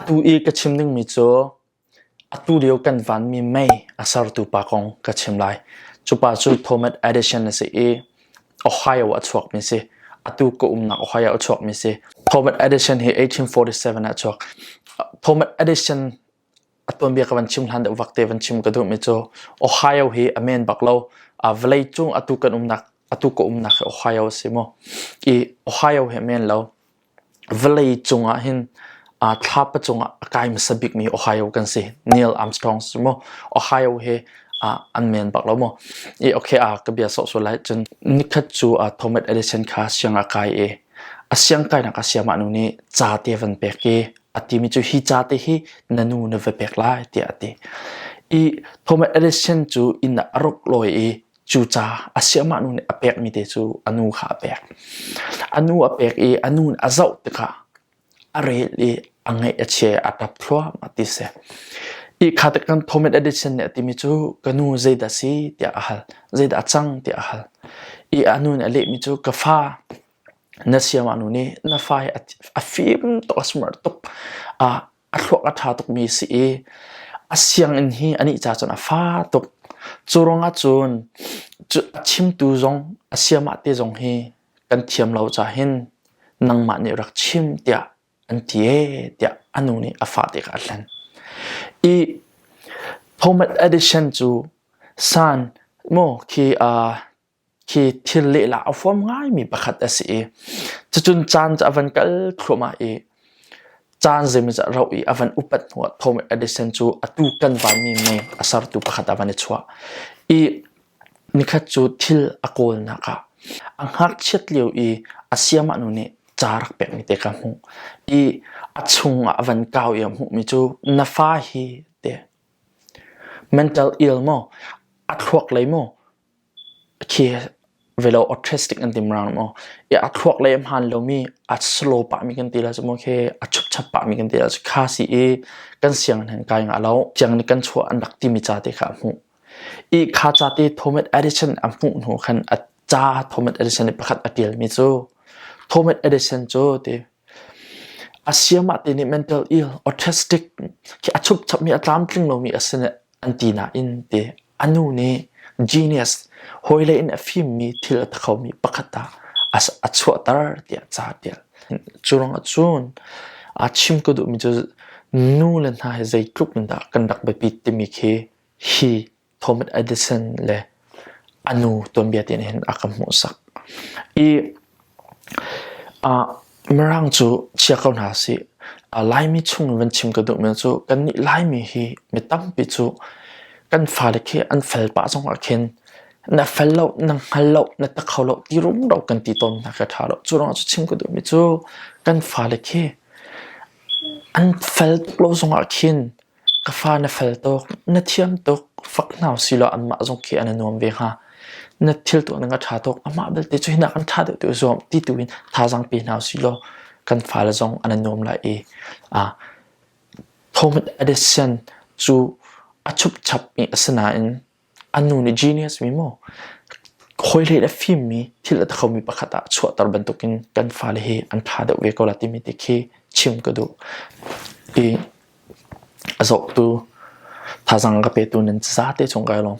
Atu i ka chim dingmi cu atu lio kan vanmi mei a sertu pa kong ka chim lai. Cu pa cu Thomas Edison a si i Ohio a chuakmi si. Atu ka umnak Ohio a chuakmi si. Thomas Edison hi 1847 ah a chuak. Thomas Edison a tuanbia ka van chim hlan deuh vak te van chim ka duhmi cu Ohio hi a men bak lo. Vawlei cung atu kan umnak atu ka umnak hi Ohio a si mu. I Ohio hi a men lo. Vawlei cungah hin thlapa cungah a kai hmasa bikmi Ohio kan si. Neil Armstrong si mu. Ohio hi an men bak lo mu. I okay ka bia sawhsawh lai cun nikhat cu Thomas Edison kha siang a kai i a siang kainak a siamah nu nih ca te van pek i a timi cu hi ca te hi na nu na va pek lai tiah a ti. I Thomas Edison cu inn ah a ruk lawi i cu ca a siamah nu nih a pekmi te cu a nu kha a pek. A nu a pek i a nu nih a zoh tikah a rel i a ngaih a chia i a ṭap thluahmah ti si. I kha tik kan Thomas Edison nih a timi cu ka nu zeidah si tiah a hal. Zeidah a cang tiah a hal. I a nu nih a lehmi cu ka fa na siamah nu nih na fa hi a fim tuk a smart tuk a thluak a ṭha tukmi si i a sianginn hi anih ca cun a fa tuk. Cu ruangah cun a chimtu zong a siamah te zong hi kan thiam lo ca hin nangmah nih rak chim tiah an ti ee tiah a nu nih a fa te kha a hlen. I Thomas Edison cu san maw khi khi thil lehla a huam ngaimi pakhat a si i cucun caan cu a van kal thluahmah i caan zeimawzat rauh i a van upat hnuah Thomas Edison cu atu kan vanmi mei a sertu pakhat a van i chuah i nikhat cu thil a kawlnak ah a ngakchiat lio i a siamah nu nih ca rak pekmi te kha hmuh i a chungah a van kau i a hmuhmi cu na fa hi te mental ill maw a thluak lei maw Khi velo autistic an ti mrang maw? I a thluak lei a hmaan lomi, a slow pahmi kan ti lai cu maw khi a chupchap pahmi kan ti lai cu kha si i kan sianginn han kai ngah lo. Tiang nih kan chuah an rak timi ca te kha a hmuh. I kha ca te Thomas Edison a hmuh hnu khan a ca Thomas Edison nih pakhat a ṭialmi cu Thomas Edison cu ti a siamah te nih mental ill autistic khi a chupchapmi a tlamtling lomi a si an ti nain ti A nu nih genius hawile in a fimmi thil a khomi pakhat ah a chuahter tiah ca a ṭial. Cu ruangah cun a chim ka duhmi cu nu le hna hi zeitluk in dah kan rak biapit timi khi hi Thomas Edison le a nu tuanbia te nih hin a ka hmuhsak. I Mirang cu chia ko hna sih. Laimi chung in van chim ka duhmi cu kannih Laimi hi mi tampi cu kan fale khi an fel pah zongah khin na fel lo, na hngal lo, na ta kho lo ti rumro kan ti tawn hna khi a ṭha lo. Cu ruangah cu chim ka duhmi cu kan fale khi an fel tuk lo zongah khin Ka fa na fel tuk, na thiam tuk, fak hna usilaw anmah zong khi an i nuam ve hnga. Na thil tuah ning a ṭha tuk, amah belte cu hinak an ṭha deuh ti zuam ti tu in thazaang pe hna usilaw kan fale zong an i nuam lai i Thomas Edison cu a chupchapmi a si nain A nu nih genius mi maw hawihlei le fimmi thil a khomi pakhat ah chuahter bantukin kan fale hi an ṭha deuh ve ko la timi te khi chim ka duh. I a zohtu thazaang ka petu nan zate cung kai lawm.